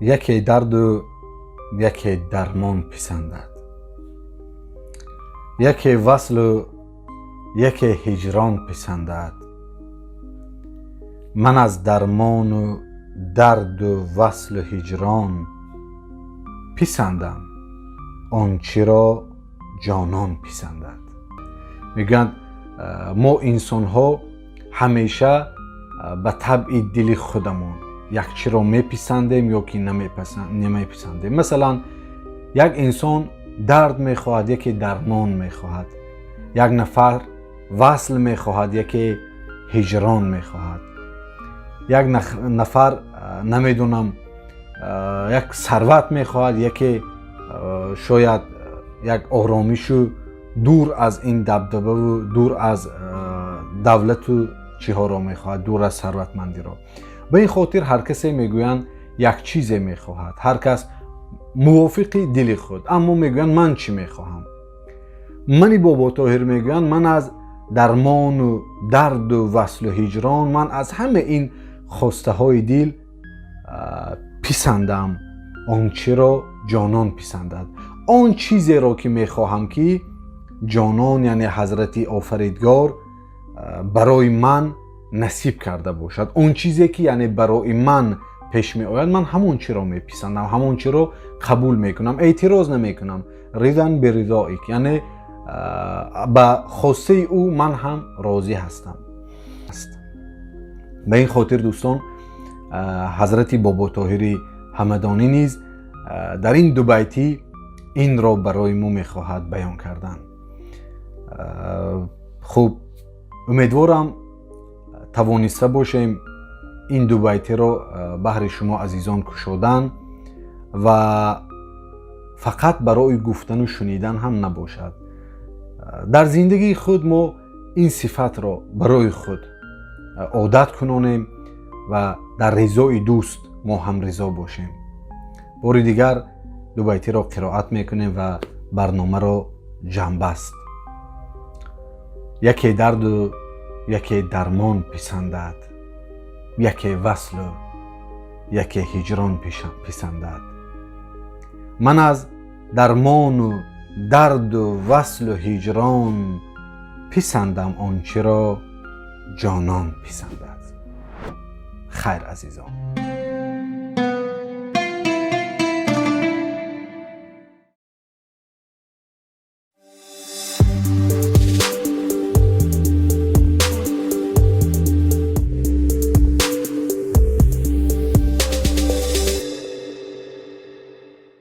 Яке дарду яке дармон писандад, яке васлу яке ҳиҷрон писандад. Ман аз дармону дарду васлу ҳиҷрон писандам он чиро ҷонон писандад. Мегӯянд, мо инсонҳо ҳамеша ба табъи дили худамон як чиро меписандем ё ки намеписандем. Масалан, як инсон дард мехоҳад, яке дармон мехоҳад, як нафар васл мехоҳад, яке ҳиҷрон мехоҳад, як нафар, намедонам, як сарват мехоҳад, яке шояд як оромишу дур аз ин дабдабаву дур аз давлату чиҳоро мехоҳад, дур аз сарватмандиро. Ба ин хотир ҳар касе, мегӯянд, як чизе мехоҳад, ҳар кас мувофиқи дили худ. Аммо, мегӯянд, ман чӣ мехоҳам? Мани Боботоҳир, мегӯянд, ман аз дармону дарду васлу ҳиҷрон, ман аз ҳама ин хостаҳои дил писандам он чиро ҷонон писандад, он чизеро ки мехоҳам, ки ҷонон, яъне Ҳазрати Офаридгор, барои ман насиб карда бошад, он чизе ки, яъне, барои ман пеш меояд, ман ҳамон чиро меписандам, ҳамон чиро қабул мекунам, эътироз намекунам. Ридан биридоик, яъне ба хостаи ӯ ман ҳам розӣ ҳастам. Ба ин хотир, дӯстон, Ҳазрати Боботоҳири Ҳамадонӣ низ дар ин дубайтӣ инро барои мо мехоҳад баён кардан. Хуб, умедворам, тавониста бошем ин дубайтиро баҳри шумо азизон кушодан ва фақат барои гуфтану шунидан ҳам набошад. Дар зиндагии худ мо ин сифатро барои худ одат кунонем ва дар ризои дӯст мо ҳам ризо бошем. Бори дигар дубайтиро қироат мекунем ва барномаро ҷамъбаст. Яке дарду яке дармон писандад, яке васлу яке ҳиҷрон писандад. Ман аз дармону дарду васлу ҳиҷрон писандам он чиро ҷонон писандад. Хайр, азизон.